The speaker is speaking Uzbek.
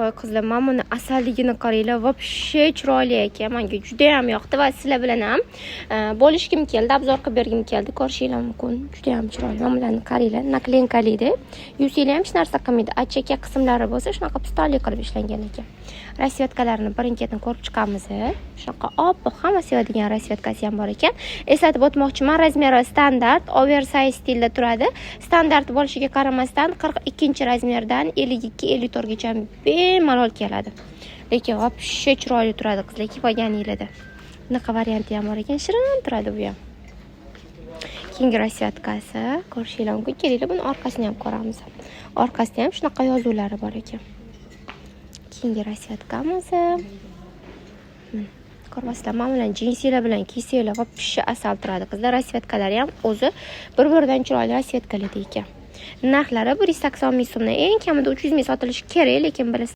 Voy, qizlar, mana buni asalligini qaranglar, вообще chiroyli ekan. Menga juda ham yoqdi va sizlar bilan ham bo'lishgim keldi, обзор qilib bergim keldi. Ko'rishinglar mumkin, juda ham chiroyli. Mana bularni qaranglar, наклейка lida. Yuvsanglar ham hech narsa qilmaydi. A chekka qismlari bo'lsa, shunaqa pistonli qilib ishlangan ekan. Расцветка larini birin-ketin ko'rib chiqamiz. Shunaqa oppoq, hamma sevadigan расцветка si ham bor ekan. Eslatib o'tmoqchiman, размер i standart, oversize stilda turadi. Standart bo'lishiga qaramasdan, 42-размер dan 52, 54 gacha bemalol keladi. Lekin вообще chiroyli turadi, qizlar, kiyib olganinglarda. Bunaqa varianti ham bor ekan, shirin turadi bu ham. Keyingi расцветка si ko'rishinglar mumkin. Kelinglar, buni orqasini ham ko'ramiz. Orqasida ham shunaqa yozuvlari bor ekan. Keyingi расцветка miz. Ko'ryapsizlar, mana bilan jinsilar bilan kiysanglar, вообще asal turadi, qizlar. Расцветка lari ham o'zi bir-biridan chiroyli расцветка larda ekan. Narxlari 180 ming so'mdan, eng kamida 300 ming sotilishi kerak, lekin bilasizlar.